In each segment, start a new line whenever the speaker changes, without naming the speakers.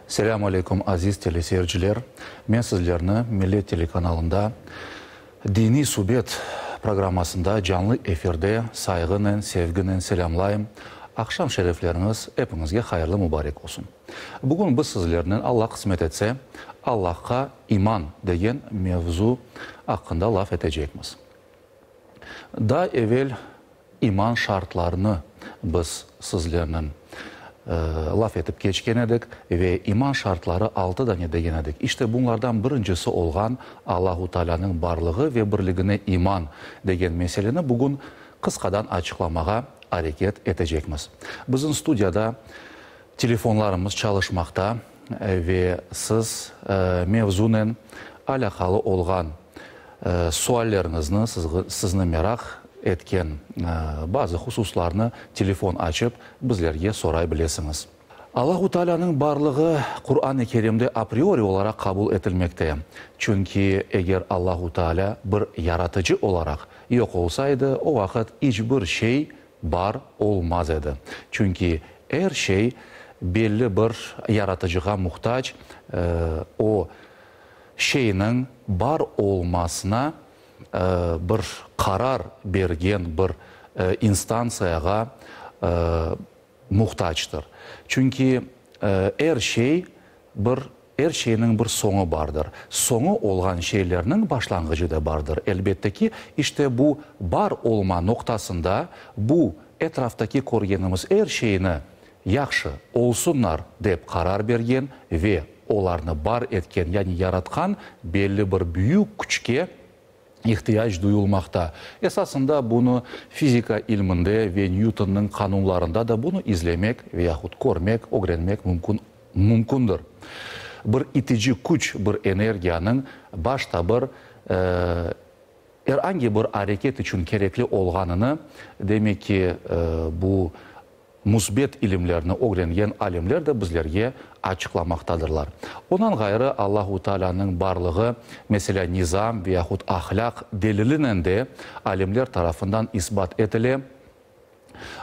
Selâm aleyküm, aziz teleseyirciler! Men sizlerni Millet telekanalında Diniy subet programmasında canlı efirde sayğınen, sevginen selâmlayım. Aqşam şerefleriñiz epiñizge hayırlı mubarek olsun. Bugün biz sizlernen, Alla qısmet etse, Allahqa iman degen mevzu aqqında laf etecekmiz. Daa evel iman şartlarını biz sizlernen laf etip keçken edik ve iman şartları altı dane degen edik. İşte bunlardan birincisi olğan Allahu Taalânıñ barlığı ve birligine iman degen meseleni bugün qısqadan açıqlamağa areket etecekmiz. Bizim studiyada telefonlarımız çalışmaqta ve siz mevzunen alâqalı olğan Sualleriñizni, sizni meraq etken bazı hususlarnı telefon açıp bizlerge soray bilesiñiz. Allahu Taalânıñ barlığı Quran-ı Kerimde apriori olaraq qabul etilmekte. Çünki eger Allahu Taalâ bir yaratıcı olaraq yoq olsaydı, o vaqıt iç bir şey bar olmaz edi. Çünki er şey belli bir yaratıcığa muhtac, o, şeyniñ bar olmasına bir qarar bergen bir instantsiyağa muhtactır. Çünki er şey bir, er şeyniñ bir soñu bardır. Soñu olğan şeylerniñ başlanğıcı da bardır. Elbette ki, işte bu bar olma noqtasında bu etraftaki körgenimiz er şeyni yahşı olsunlar dep qarar bergen ve olarnı bar etken, yani yaratqan belli bir büyük küçke ihtiyac duyulmaqta. Esasında bunı fizika ilminde ve Nyutonnıñ qanunlarında da bunı izlemek ve yahut körmek, ögrenmek mümkün mümkündir. Bir itici küç, bir energiyanıñ başta bir er angi bir areket içün kerekli olğanını, demek ki, bu Müsbet ilimlerni ögrengen alimler de bizlerge açıqlamaqtadırlar. Ondan ğayrı Allahu Taalânıñ barlığı, meselâ, nizam ve yahut ahlâq delilinen de alimler tarafından isbat etile.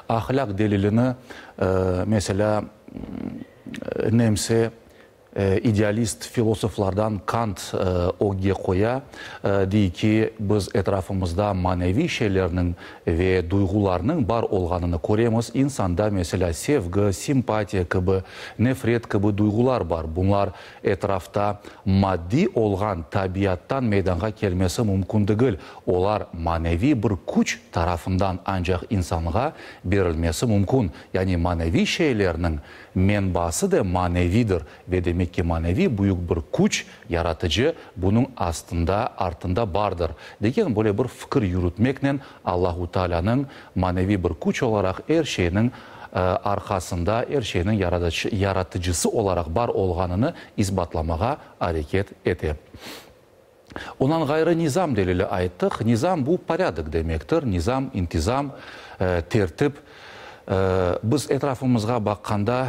Ahlâq delilini, meselâ, nemse İdealist filosoflardan Kant ögge qoya, dey ki, biz etrafımızda maneviy şeylerniñ ve duyğularnıñ bar olğanını köremiz, insanda, meselâ, sevgi, simpatiya kibi, nefret kibi duyğular bar, bunlar etrafta maddiy olğan tabiattan meydanğa kelmesi mümkün degil, olar maneviy bir küç tarafından ancaq insanğa berilmesi mümkün, yani maneviy şeylerniñ Menbaası de manevidir ve demek ki maneviy büyük bir küç, yaratıcı, bunıñ astında, artında bardır, degen böyle bir fikir yürütmeknen Allahu Taalânıñ maneviy bir küç olaraq er şeyniñ arqasında, er şeyniñ yaratıcısı olaraq bar olğanını isbatlamağa areket ete. Ondan ğayrı nizam delili ayttıq. Nizam bu porâdok demektir, nizam, intizam, tertip. Biz etrafımızğa baqqanda,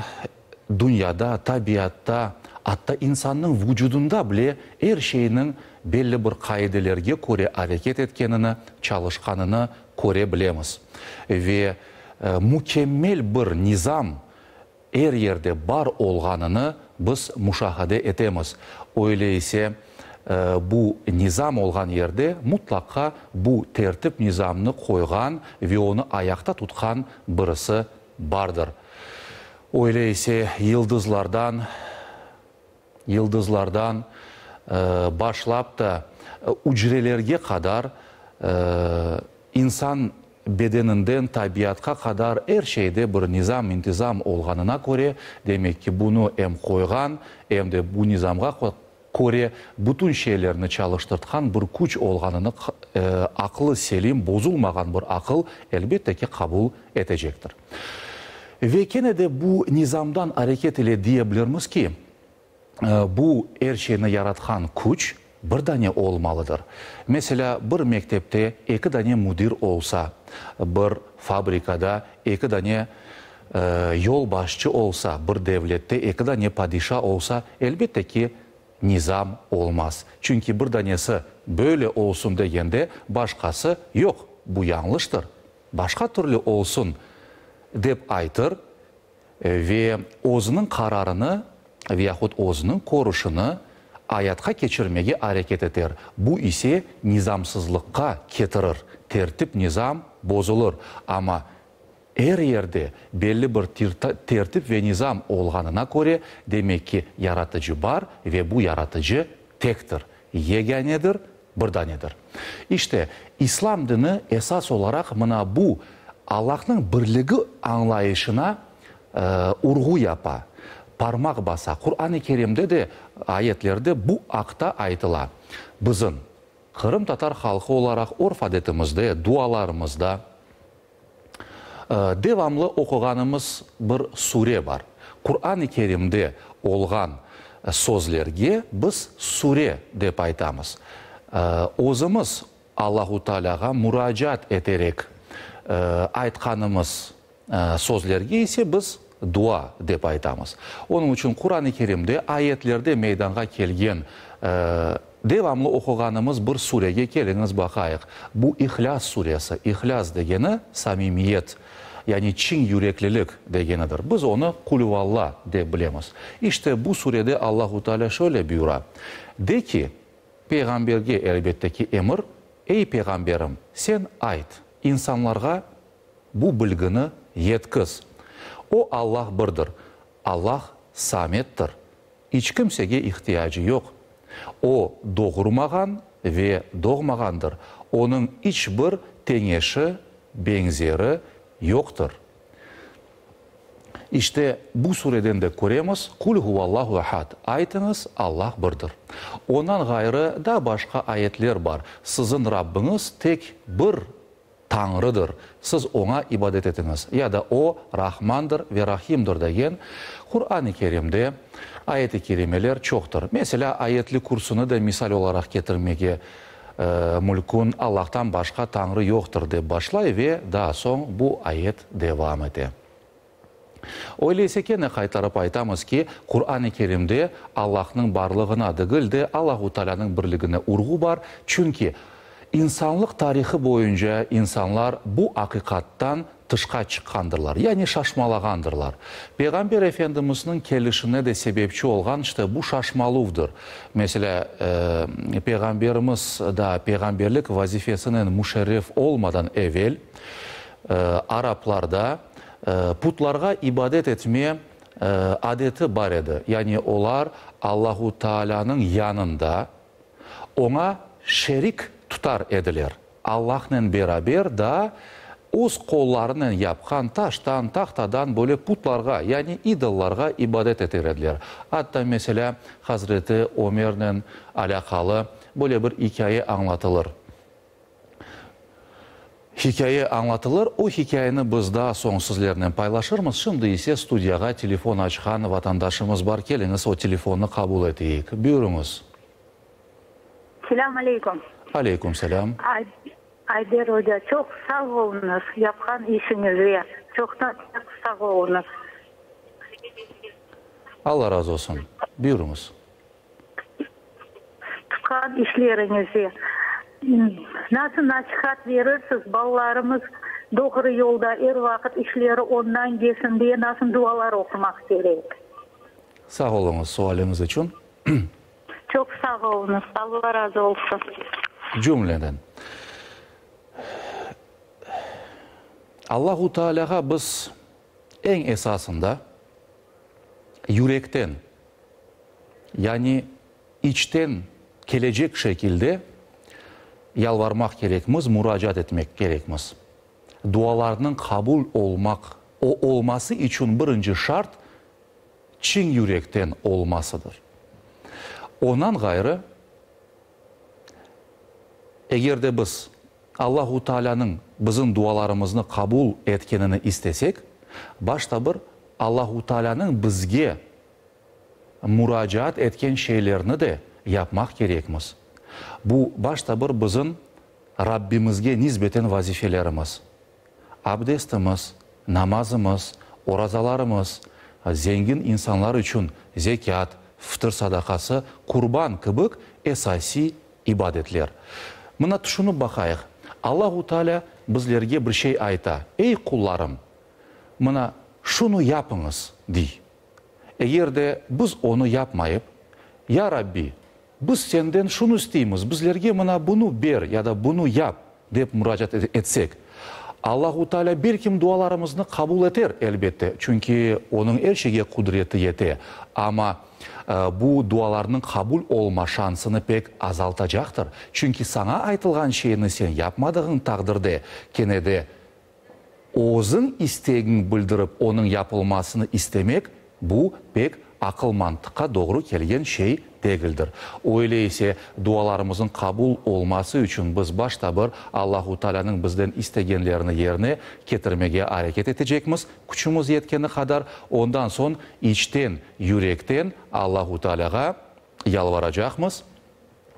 dünyada, tabiatta, atta insannıñ vucudında bile er şeyniñ belli bir qaidelerge köre areket etkenini, çalışqanını köre bilemiz. Ve mükemmel bir nizam er yerde bar olğanını biz muşahade etemiz. Öyle ise, bu nizam olğan yerde mutlaqa bu tertip-nizamnı qoyğan ve onı ayaqta tutqan birisi bardır. Öyle ise, yıldızlardan, yıldızlardan başlap da ücrelerge qadar, insan bedeninden tabiatqa qadar er şeyde bir nizam-intizam olğanına köre, demek ki, bunı em qoyğan, em de bu nizamğa köre bütün şeylerni çalıştırtqan bir küç olğanını aqlı selim, bozulmağan bir aqıl, elbette ki, qabul etecektir. Ve kene de bu nizamdan areket ile diye bilirmiz ki, bu er şeyni yaratqan küç bir dane olmalıdır. Meselâ, bir mektepte eki dane müdir olsa, bir fabrikada eki dane yolbaşçı olsa, bir devlette eki dane padişa olsa, elbette ki, nizam olmaz. Çünki bir danesi böyle olsun degende, başqası, yoq, bu yañlıştır, başqa türlü olsun, dep aytır ve özüniñ qararını. ve yahut özüniñ körüşini ayatqa keçirmege areket eter, bu ise nizamsızlıqqa ketirir, tertip-nizam bozulır. Amma er yerde belli bir tertip ve nizam olğanına köre, demek ki, Yaratıcı bar ve bu Yaratıcı tektir, yegânedir, bir danedir. İşte, İslam dini esas olaraq mına bu Allahnıñ birligi añlayışına urğu yapa, parmaq basa. Quran-ı Kerimde de ayetlerde bu aqta aytıla. Bizim, qırımtatar halqı olaraq örf-adetimizde, dualarımızda devamlı oquğanımız bir sure bar. Quran-ı Kerimde olğan sözlerge biz sure dep aytamız. Özümiz Allahu Tealâğa muracaat eterek aytqanımız sözlerge ise biz dua dep aytamız. Onıñ içün Quran-ı Kerimde ayetlerde meydanğa kelgen devamlı oquğanımız bir surege keliñiz baqayıq. Bu İhlâs suresi. İhlâs degeni samimiyet, yani çin yüreklilik degenidir. Biz onı Qulüvalla dep bilemiz. İşte bu surede Allahu Tealâ şöyle buyura, De ki, Peyğamberge elbette ki emir, Ey Peyğamberim, sen ayt, insanlarğa bu bilgini yetkiz. O Allah birdir. Allah Samettir. İç kimsege ihtiyacı yoq. O doğurmağan ve doğmağandır. Onıñ iç bir teñeşi, beñzeri yoqtır. İşte, bu sureden de köremiz, Kul huvallahu ehad, Aytıñız, Allah birdir. Ondan ğayrı daa başqa ayetler bar, Siziñ Rabbiñiz tek bir Tañrıdır, siz Oña ibadet etiñiz, ya da O, Rahmandır ve Rahimdir degen Quran-ı Kerimde ayet-i kerimeler çoqtır. Meselâ, Ayetli Kürsüni de misal olaraq ketirmege mülkün, Allahtan başqa Tañrı yoqtır dep başlay ve daa soñ bu ayet devam ete. Öyleyse kene qaytarıp aytamız ki, Quran-ı Kerimde Allahnıñ barlığına degil de, Allahu Taalânıñ birligine urğu bar, çünki insanlıq tarihı boyunca insanlar bu aqiqattan tışqa çıqqandırlar, yani şaşmalağandırlar. Peyğamber Efendimizniñ kelişine de sebepçi olğan işte bu şaşmaluvdır. Meselâ, Peyğamberimiz daa peyğamberlik vazifesinen müşerref olmadan evel, araplarda putlarğa ibadet etme adeti bar edi, yani olar Allahu Taalânıñ yanında oña şerik tutar ediler, Allahnen beraber daa öz qollarınen yapqan taştan, tahtadan böyle putlarğa, yani idollarğa ibadet eter ediler. Atta, meselâ, Hazreti Ömernen alâqalı böyle bir ikâye añlatılır. Hikâye añlatılır. O hikâyeni biz daa soñ sizlernen paylaşırmız. Şimdi ise studiyağa telefon açqan vatandaşımız bar. Keliñiz, o telefonnı qabul eteyik. Buyurıñız.
Selâm aleyküm.
Aleyküm selâm.
Ayder oca, çoq sağ oluñız yapqan işiñize. Çoqtan çoq sağ oluñız.
Alla razı olsun. Buyurıñız.
Tutqan işleriñize nasıl nasihat berirsiz, balalarımız doğru yolda er vaqıt işleri ondan kelsin diye nasıl dualar oqumaq kerek?
Sağ oluñız sualiñiz içün.
Çoq sağ oluñız, Alla razı olsun.
Cümleden. Allahu Tealâğa biz eñ esasında yürekten yani içten kelecek şekilde yalvarmaq kerekmiz, muracaat etmek kerekmiz. Dualarnıñ qabul olmaq olması içün birinci şart, çin yürekten olmasıdır. Ondan ğayrı, eger de biz Allahu Taalânıñ bizim dualarımıznı qabul etkenini istesek, başta bir Allahu Taalânıñ bizge muracaat etken şeylerni de yapmaq kerekmiz. Bu, başta bir bizim Rabbimizge nisbeten vazifelerimiz. Abdestimiz, namazımız, orazalarımız, zengin insanlar içün zekât, fıtır sadaqası, qurban kibik esasiy ibadetler. Mına tüşünip baqayıq, Allahu Teala bizlerge bir şey ayta, Ey qullarım, mına şunı yapıñız, dey. Eger de biz onı yapmayıp, Ya Rabbi, biz Senden şunı isteymiz, bizlerge mına bunı ber ya da bunı yap, dep muracaat etsek, Allahu Teala belkim dualarımıznı qabul eter, elbette, çünki Onıñ er şeyge qudreti yete, amma bu dualarnıñ qabul olma şansını pek azaltacaqtır, çünki saña aytılğan şeyni sen yapmadığıñ taqdirde, kene de Özüñ istegiñ bildirip onıñ yapılmasını istemek, bu pek aqıl-mantıqqa doğru kelgen şey degildir. Öyle ise, dualarımızıñ qabul olması içün biz başta bir Allahu Taalânıñ bizden istegenlerini yerine ketirmege areket etecekmiz, küçümiz yetkeni qadar, ondan soñ içten, yürekten Allahu Taalâğa yalvaracaqmız.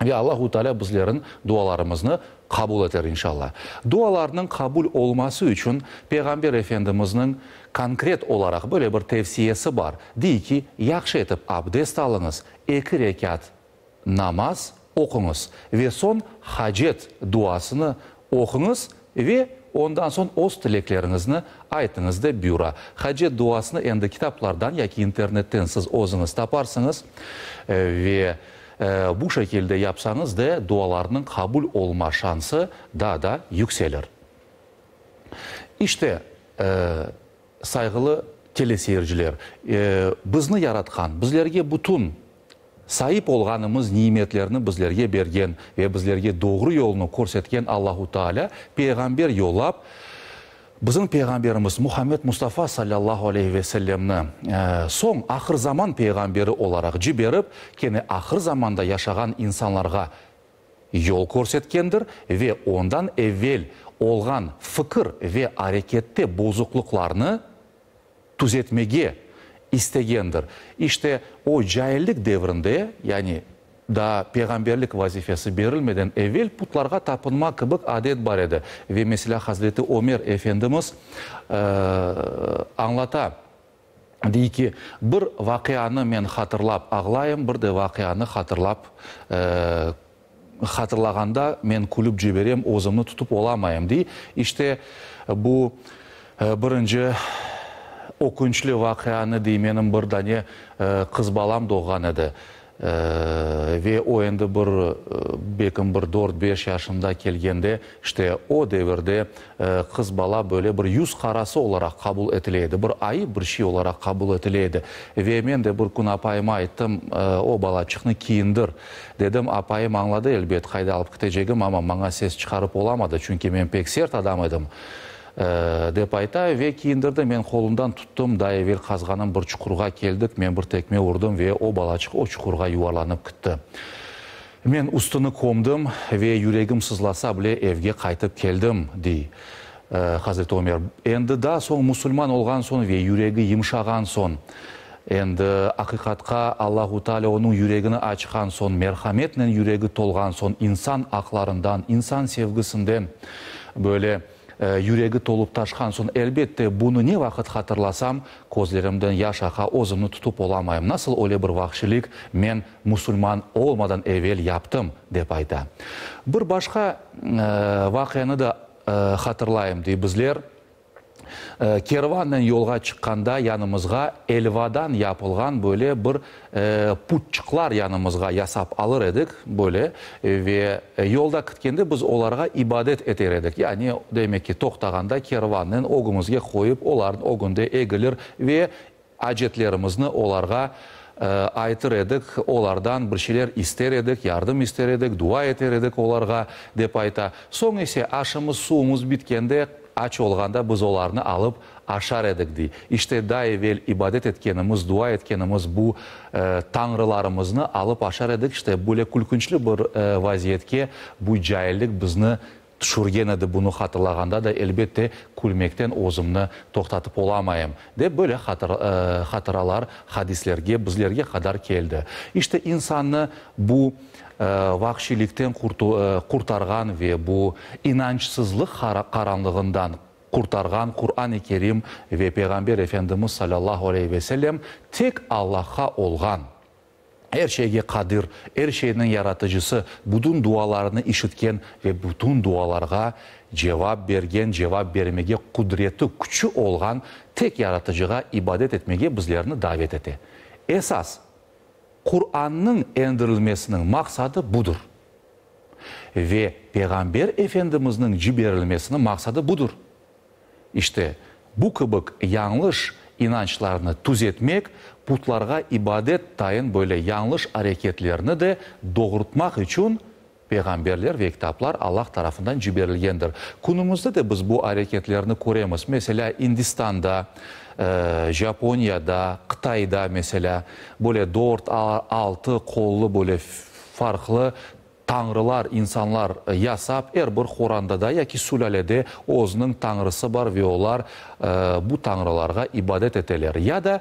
Ve Allahu Teala bizlerin dualarımıznı qabul eter inşalla. Dualarnıñ qabul olması içün Peyğamber Efendimizniñ konkret olaraq böyle bir tevsiyesi bar, dey ki, yahşı etip abdest alıñız, eki rekât namaz oquñız ve soñ hacet duasını oquñız ve ondan soñ öz tilekleriñizni aytıñız dep buyura. Hacet duasını endi kitaplardan yaki internetten siz özüñiz taparsıñız ve Bu şekilde yapsañız de, dualarnıñ qabul olma şansı daa da yükselir. İşte, sayğılı teleseyirciler, bizni yaratqan, bizlerge bütün saip olğanımız nimetlerni bizlerge bergen ve bizlerge doğru yolnı körsetken Allahu Taalâ peyğamber yollap, Bizim Peyğamberimiz Muhammed Mustafa salâllahu aleyhi ve sellemni soñ ahır zaman peyğamberi olaraq ciberip, kene ahır zamanda yaşağan insanlarğa yol körsetkendir ve ondan evel olğan fikir ve arekette bozuqlıqlarnı tüzetmege istegendir. İşte, o caillik devrinde, yani daa peyğamberlik vazifesi berilmeden evel putlarğa tapınma kibik adet bar edi. Ve meselâ Hazreti Ömer efendimiz añlata, dey ki, bir vaqianı men hatırlap ağlayım, bir de vaqianı hatırlap Hatırlağanda men külüp ciberem, özümni tutıp olamayım, dey. İşte, bu birinci ökünçli vaqianı, dey, menim bir dane qız balam doğğan edi. Ve o endi bir, belkim bir dört-beş yaşında kelgende, işte, o devirde qız bala böyle bir yüz qarası olaraq qabul etile edi, bir ayıp bir şey olaraq qabul etile edi. Ve men de bir kün apayıma ayttım, o balaçıqnı kiyindir. Dedim, apayım añladı elbet, qayda alıp ketecegim, amma maña ses çıqarıp olamadı, çünki men pek sert adam edim, dep ayta ve kiyindirdi. Men qolundan tuttım, daa evel qazğanım bir çuqurğa keldik, men bir tekme urdım ve o balaçıq o çuqurğa yuvarlanıp kitti. Men üstüni kömdim ve yüregim sızlasa bile evge qaytıp keldim, dey Hazreti Ömer. Endi daa soñ musulman olğan soñ ve yüregi yımşağan soñ, Endi aqiqatqa Allahu Teala onıñ yüregini açqan soñ, merhametnen yüregi tolğan soñ, insan aqlarından, insan sevgisinden böyle yüregi tolup taşqan soñ, elbette, bunı ne vaqıt hatırlasam, közlerimden yaş aqa, özümni tutıp olamayım. Nasıl öyle bir vahşilik men musulman olmadan evel yaptım, dep ayta. Bir başqa vaqianı da hatırlayım, dey bizler. Kervannen yolğa çıqqanda yanımızğa elvadan yapılğan böyle bir putçıqlar yanımızğa yasap alır edik, böyle, ve yolda kitkende biz olarğa ibadet eter edik. Yani, demek ki, toqtağanda kervannen ögümizge qoyıp, olarnıñ ögünde egilir ve Acetlerimizni olarğa aytır edik, olardan bir şeyler ister edik, yardım ister edik, dua eter edik olarğa, dep ayta. Soñ ise aşımız, suvumız bitkende, aç olğanda biz olarnı alıp aşar edik, dey. İşte, daa evel ibadet etkenimiz, dua etkenimiz bu tañrılarımıznı alıp aşar edik. İşte, böyle külkünçli bir vaziyetke bu caillik bizni Tüşürgen edi, bunı hatırlağanda da, elbette, külmekten özümni toqtatıp olamayım, dep böyle hatıralar hadislerge, bizlerge qadar keldi. İşte, insannı bu vahşiylikten qurtarğan ve bu inançsızlıq qaranlığından qurtarğan Quran-ı Kerim ve Peyğamber Efendimiz salâllahu aleyhi ve sellem tek Allahqa olğan Er şeyge qadir, er şeyniñ yaratıcısı, bütün dualarnı işitken ve bütün dualarğa cevap bergen, cevap bermege qudreti, küçü olğan tek Yaratıcığa ibadet etmege bizlerni davet ete. Esas, Qurannıñ endirilmesiniñ maqsadı budır. Ve Peyğamber Efendimizniñ ciberilmesiniñ maqsadı budır. İşte, bu kibik yañlış inançlarnı tüzetmek, putlarğa ibadet tayın böyle yañlış areketlerni de doğurtmaq içün peyğamberler ve kitaplar Allah tarafından ciberilgendir. Künümizde de biz bu areketlerni köremiz. Meselâ, İndistanda, Japoniyada, Qıtayda, meselâ, böyle dört, altı qollu böyle farqlı Tañrılar, insanlar yasap, er bir qorandada yaki sülâlede özüniñ tañrısı bar ve olar bu tañrılarğa ibadet eteler. Ya da,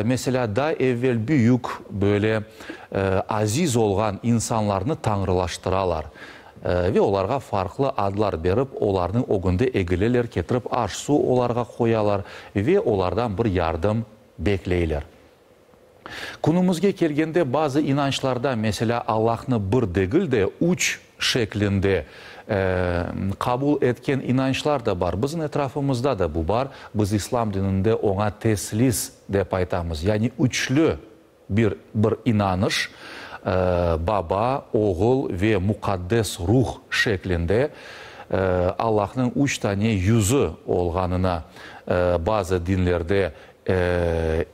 meselâ, daa evvel büyük, böyle aziz olğan insanlarnı tañrılaştıralar ve olarğa farqlı adlar berip, olarnıñ ögünde egileler, ketirip aş-suv olarğa qoyalar ve olardan bir yardım bekleyler. Künümizge kelgende bazı inançlarda, meselâ, Allahnı bir degil de, üç şeklinde qabul etken inançlar da bar. Bizim etrafımızda da bu bar. Biz İslam dininde oña teslis dep aytamız, yani üçlü bir bir inanış, Baba, Oğul ve Muqaddes Ruh şeklinde Allahnıñ üç tane yüzü olğanına bazı dinlerde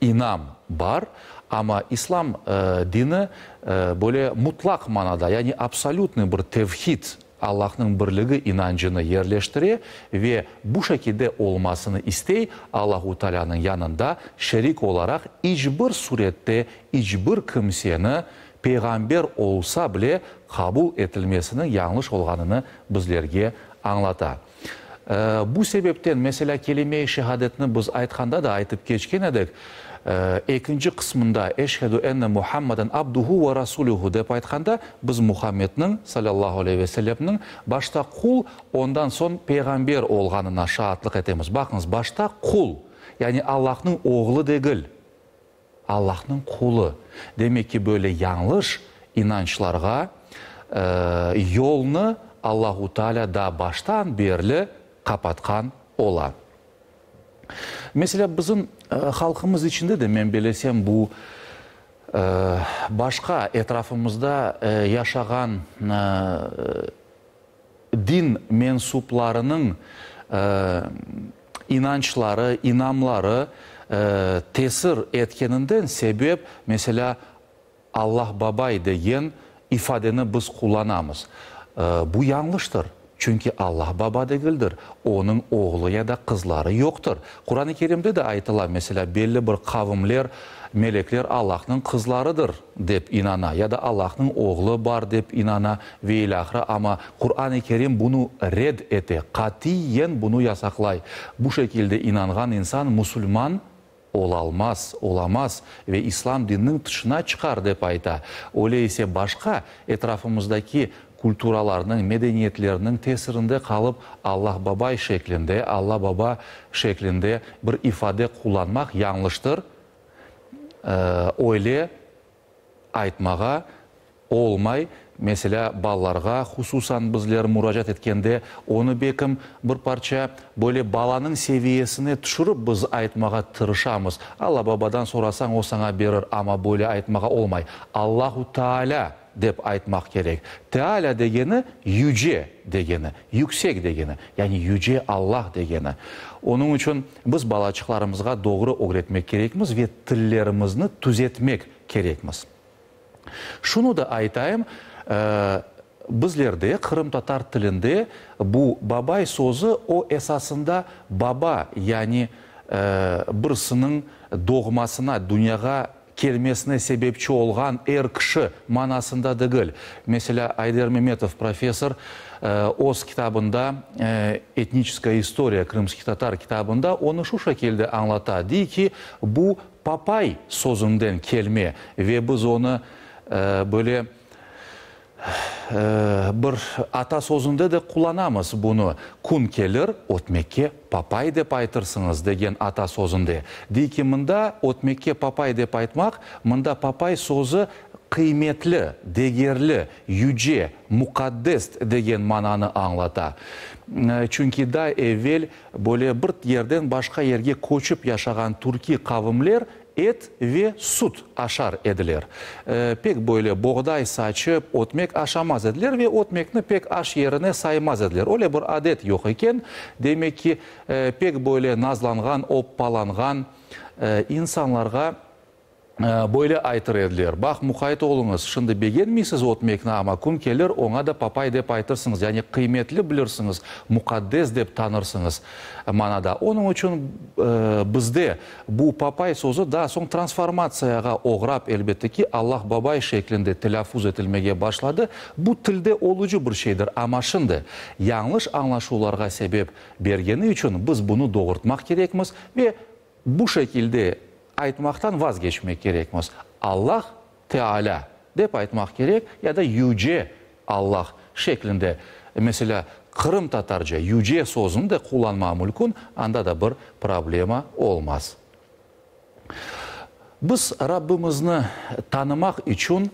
İnam bar, amma İslam dini böyle mutlaq manada, yani absolyutnıy bir tevhid, Allahnıñ birligi inancını yerleştire ve bu şekilde olmasını istey, Allahu Taalânıñ yanında şerik olaraq iç bir surette iç bir kimseni, peyğamber olsa bile, qabul etilmesiniñ yañlış olğanını bizlerge añlata. Bu sebepten, meselâ, kelime-i şehadetni biz aytqanda da aytıp keçken edik, ekinci qısmında Eşhedü enne Muhammaden abduhu ve rasulühu dep aytqanda, biz Muhammedniñ, salâllahu aleyhi ve sellemniñ, başta qul, ondan soñ peyğamber olğanına şaatlıq etemiz. Baqıñız, başta qul, yani Allahnıñ oğlu degil. Allahnıñ qulu. Demek ki, böyle yañlış inançlarğa yolnı Allahu Teala daa baştan berli qapatqan ola. Meselâ, bizim halqımız içinde de, men belesem, bu başqa etrafımızda yaşağan din mensuplarınıñ inançları, inamları tesir etkeninden sebep, meselâ, Allah babay degen ifadeni biz qullanamız. Bu yañlıştır, çünki Allah baba degildir, onıñ oğlu ya da qızları yoqtır. Quran-ı Kerimde de aytıla, meselâ, belli bir qavimler, melekler Allahnıñ qızlarıdır. Dep inana, ya da Allahnıñ oğlu bar dep inana ve ilâhre, amma Quran-ı Kerim bunı red ete, qatiyen bunı yasaqlay. Bu şekilde inanğan insan musulman olalmaz, olamaz ve İslam dininiñ tışına çıqar, dep ayta. Öyle ise başqa etrafımızdaki kulturalarnıñ, medeniyetlerniñ tesirinde qalıp Allah babay şeklinde, Alla baba şeklinde bir ifade qullanmaq yañlıştır. Öyle aytmağa olmay. Meselâ, balalarğa hususan bizler muracaat etkende, onı bekim bir parça böyle balanıñ seviyesine tüşürip biz aytmağa tırışamız. Alla babadan sorasañ, o saña berir, amma böyle aytmağa olmay. Allahu Taalâ dep aytmaq kerek. Tealâ degeni, yüce degeni, yüksek degeni, yani yüce Allah degeni. Onıñ içün biz balaçıqlarımızğa doğru ögretmek kerekmiz ve tillerimizni tüzetmek kerekmiz. Şunı da aytayım, bizlerde, qırımtatar tilinde bu babay sözü, o esasında baba, yani birisiniñ doğmasına, dünyağa kelmesine sebepçi olğan er kişi manasında degil. Meselâ, Ayder Memetov professor öz kitabında Etniçeskaya istoriya krımskih tatar kitabında onı şu şekilde añlata, dey ki, bu papay sözünden kelme ve biz onı böyle Bir ata sözünde de qullanamız bunı, Kün kelir, ötmekke papay dep aytırsıñız, degen ata sözünde. Dey ki, mında ötmekke papay dep aytmaq, mında papay sözü qıymetli, degerli, yüce, muqaddes degen mananı añlata. Çünki daa evel böyle bir yerden başqa yerge köçip yaşağan türkiy qavimler. Et ve süt aşar ediler. Pek böyle boğday saçıp, ötmek aşamaz ediler ve ötmekni pek aş yerine saymaz ediler. Öyle bir adet yoq eken. Demek ki, pek böyle nazlanğan, oppalanğan insanlarğa böyle aytır ediler, Baq, muqayt oluñız, şimdi begenmeysiz ötmekni, amma kün kelir, oña da papay dep aytırsıñız, yani qıymetli bilirsiñiz, muqaddes dep tanırsıñız manada. Onıñ içün bizde Bu papay sözü daa soñ transformatsiyağa oğrap, elbette ki, Allah Babay şeklinde telâffuz etilmege başladı. Bu tilde olucı bir şeydir, amma şimdi yañlış añlaşuvlarğa sebep bergeni içün biz bunı doğurtmaq kerekmiz ve bu şekilde aytmaqtan vazgeçmek kerekmiz. Allah Tealâ dep aytmaq kerek ya da Yüce Allah şeklinde, meselâ, qırımtatarca yüce sözüni de qullanma mülkün, anda da bir problema olmaz. Biz Rabbimizni tanımaq içün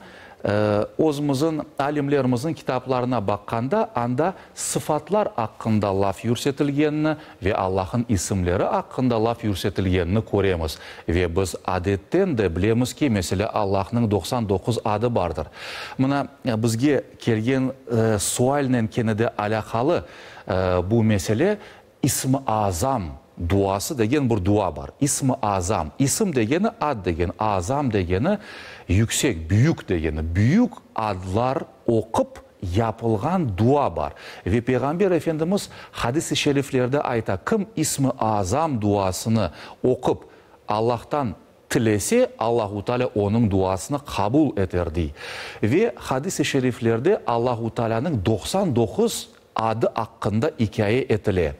özümizin alimlerimizin kitaplarına baqqanda, anda sıfatlar aqqında laf yürsetilgenini ve Allahın isimleri aqqında laf yürsetilgenini köremiz. Ve biz adetten de bilemiz ki, meselâ, Allahnıñ 99 adı bardır. Mına, bizge kelgen sualnen kene de alâqalı bu mesele, İsm-i Azam duası degen bir dua bar. İsm-i Azam, isim degeni ad degeni, azam degeni yüksek, büyük degeni, büyük adlar oqup yapılğan dua bar. Ve Peyğamber Efendimiz hadis-i şeriflerde ayta, kim İsm-i Azam duasını oqup Allahtan tilese, Allahu Teala onıñ duasını qabul eter, dey. Ve hadis-i şeriflerde Allahu Tealanıñ 99 adı aqqında ikâye etile,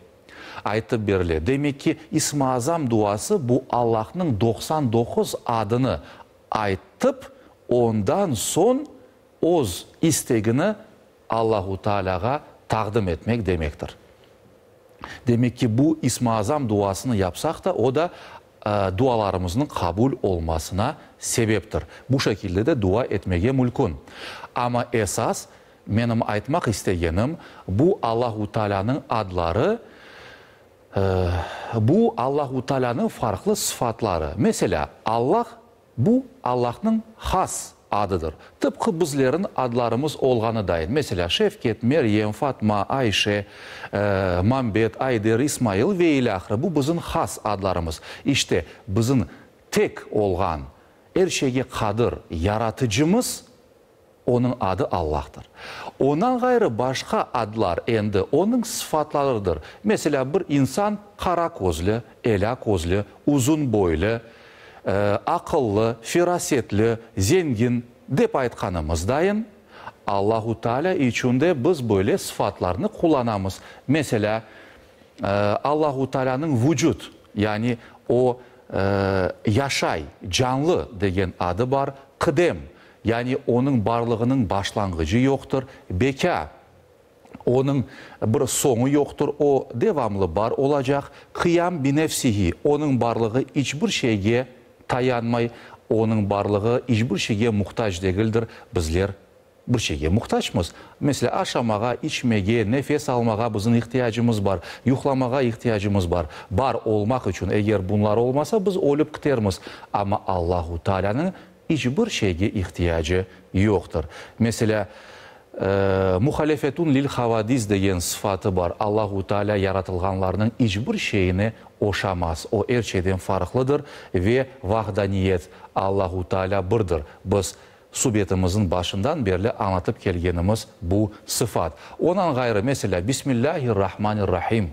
aytıp berile. Demek ki, İsm-i Azam duası bu Allahnıñ 99 adını aytıp, ondan soñ öz istegini Allahu Tealâğa taqdim etmek demektir. Demek ki, bu İsm-i Azam duasını yapsaq da, o da dualarımıznıñ qabul olmasına sebeptir. Bu şekilde de dua etmege mülkün. Amma esas, menim aytmaq istegenim, bu Allahu Tealânıñ adları, bu Allahu Tealânıñ farqlı sıfatları. Meselâ, Allah Bu, Allahnıñ has adıdır. Tıpqı bizlerin adlarımız olğanı dayın. Meselâ, Şevket, Meryem, Fatma, Ayşe, Mambet, Ayder, İsmail ve ilâhre. Bu bizim has adlarımız. İşte, bizim tek olğan, er şeyge qadir Yaratıcımız, Onıñ adı Allahtır. Ondan ğayrı başqa adlar endi Onıñ sıfatlarıdır. Meselâ, bir insan qara közlü, elâ közlü, uzun boylu, aqıllı, ferasetli, zengin, dep aytqanımız dayın, Allahu Tealâ içün de biz böyle sıfatlarnı qullanamız. Meselâ, Allahu Tealânıñ Vucut, yani O, yaşay, canlı degen adı bar, Qıdem, Yani onıñ barlığınıñ başlanğıcı yoqtır, bekâ, onıñ bir soñu yoqtır, o devamlı bar olacaq, qıyam binefsihi, onıñ barlığı iç bir şeyge tayanmay, onıñ barlığı iç bir şeyge muhtac degildir, bizler bir şeyge muhtacmız, meselâ, aşamağa, içmege, nefes almağa bizim ihtiyacımız bar, yuqlamağa ihtiyacımız bar, bar olmaq içün, eger bunlar olmasa, biz ölüp kitermiz, amma Allahu Taalânıñ İç bir şeyge ihtiyacı yoqtır. Meselâ, Muhalefetun lil havadis degen sıfatı bar, Allahu Teala yaratılğanlarnıñ iç bir şeyine oşamaz, O er şeyden farqlıdır ve vahdaniyet, Allahu Teala birdir, biz subetimizniñ başından berli añlatıp kelgenimiz bu sıfat. Ondan ğayrı, meselâ, Bismillâhir-Rahmanir-Rahim,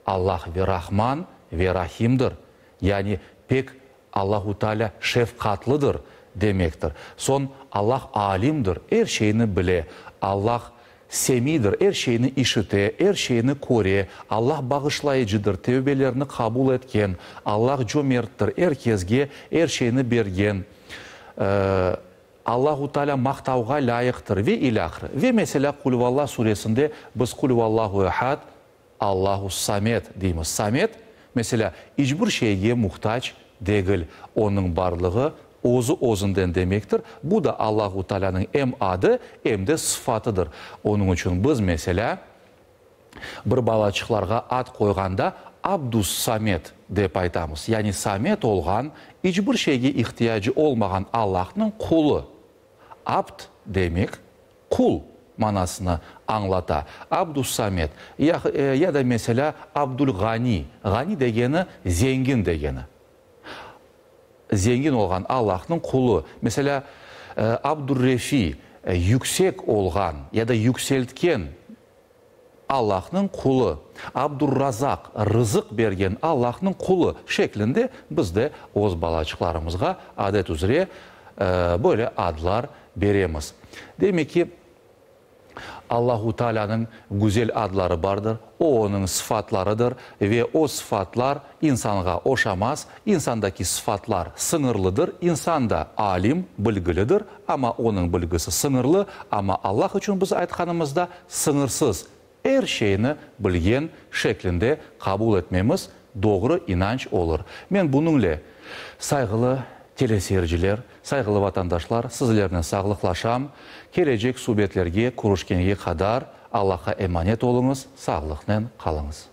Allah ve Rahman ve Rahimdir, yani pek Allahu Teala şefqatlıdır, demektir. Soñ, Allah alimdir, er şeyni bile. Allah Semidir, er şeyni işite, er şeyni köre. Allah bağışlayıcıdır, tevbelerni qabul etken. Allah cömerttir, er kesge er şeyni bergen. Allahu Teala maqtavğa lâyıqtır ve ilâhre. Ve meselâ, Qul-huvallah suresinde biz Qul-huvallahu ehad, Allahu-s-Samed deymiz. Samed, meselâ, iç bir şeyge muhtac degil. Onıñ barlığı özü-özünden demektir. Bu da Allahu Taalânıñ em adı, em de sıfatıdır. Onıñ içün biz, meselâ, bir balaçıqlarğa ad qoyğanda Abdus-Samed dep aytamız. Yani Samed olğan. İç bir şeyge ihtiyacı olmağan Allahnıñ qulu. Abd demek, qul manasını añlata. Abdus-Samed, ya, ya da meselâ, Abdul-Ğani, Ğani degeni, zengin degeni. Zengin olğan Allahnıñ qulu. Meselâ, Abdur-Refi, yüksek olğan ya da yükseltken Allahnıñ qulu. Abdur-Razaq, rızıq bergen Allahnıñ qulu şeklinde biz de öz balaçıqlarımızğa adet üzre böyle adlar beremiz. Demek ki, Allahu Taalânıñ güzel adları bardır, o Onıñ sıfatlarıdır ve o sıfatlar insanğa oşamaz, insandaki sıfatlar sıñırlıdır, insan da alim, bilgilidir, amma onıñ bilgisi sıñırlı, amma Allah içün biz aytqanımızda sıñırsız, er şeyni bilgen şeklinde qabul etmemiz doğru inanç olur. Men bunıñle, sayğılı teleseyirciler, sayğılı vatandaşlar, sizlernen sağlıqlaşam. Kelecek subetlerge körüşkenge qadar Allahqa emanet oluñız, sağlıqnen qalıñız.